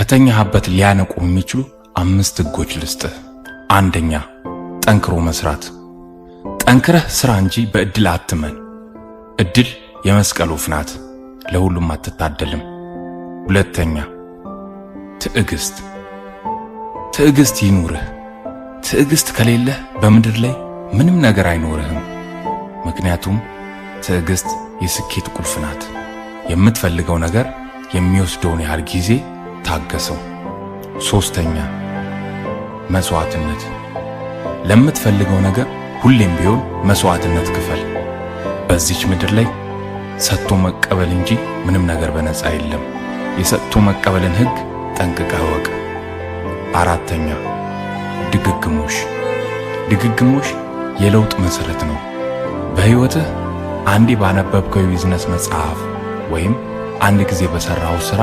ከተኛህበት ሊያነቁ የሚችሉ አምስት ሕጎች ልስጥህ። አንደኛ፣ ጠንክሮ መስራት። ጠንክረህ ስራ እንጂ በእድል አትመን። እድል የመስቀል ወፍ ናት፣ ለሁሉም አትታደልም። ሁለተኛ፣ ትዕግስት። ትዕግስት ይኑርህ። ትዕግስት ከሌለህ በምድር ላይ ምንም ነገር አይኖርህም። ምክንያቱም ትዕግስት የስኬት ቁልፍ ናት። የምትፈልገው ነገር የሚወስደውን ያህል ጊዜ ታገሰው። ሶስተኛ፣ መስዋዕትነት። ለምትፈልገው ነገር ሁሌም ቢሆን መስዋዕትነት ክፈል። በዚች ምድር ላይ ሰጥቶ መቀበል እንጂ ምንም ነገር በነፃ የለም። የሰጥቶ መቀበልን ሕግ ጠንቅቀህ እወቅ። አራተኛ፣ ድግግሞሽ። ድግግሞሽ የለውጥ መሰረት ነው። በሕይወትህ አንዴ ባነበብከው የቢዝነስ መጽሐፍ ወይም አንድ ጊዜ በሠራኸው ሥራ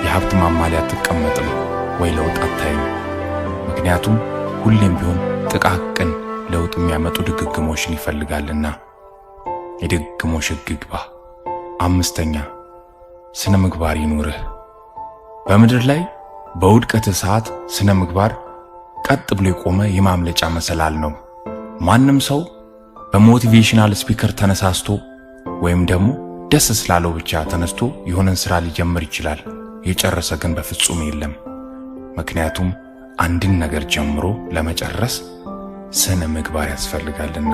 የሀብት ማማ ላይ አትቀመጥም ወይ ለውጥ አታይም። ምክንያቱም ሁሌም ቢሆን ጥቃቅን ለውጥ የሚያመጡ ድግግሞሽን ይፈልጋልና የድግግሞሽ ሕግ ይግባ። አምስተኛ፣ ስነ ምግባር ይኑርህ። በምድር ላይ በውድቀትህ ሰዓት ስነ ምግባር ቀጥ ብሎ የቆመ የማምለጫ መሰላል ነው። ማንም ሰው በ motivational speaker ተነሳስቶ ወይም ደግሞ ደስ ስላለው ብቻ ተነስቶ የሆነን ስራ ሊጀምር ይችላል። የጨረሰ ግን በፍጹም የለም። ምክንያቱም አንድን ነገር ጀምሮ ለመጨረስ ስነ ምግባር ያስፈልጋልና።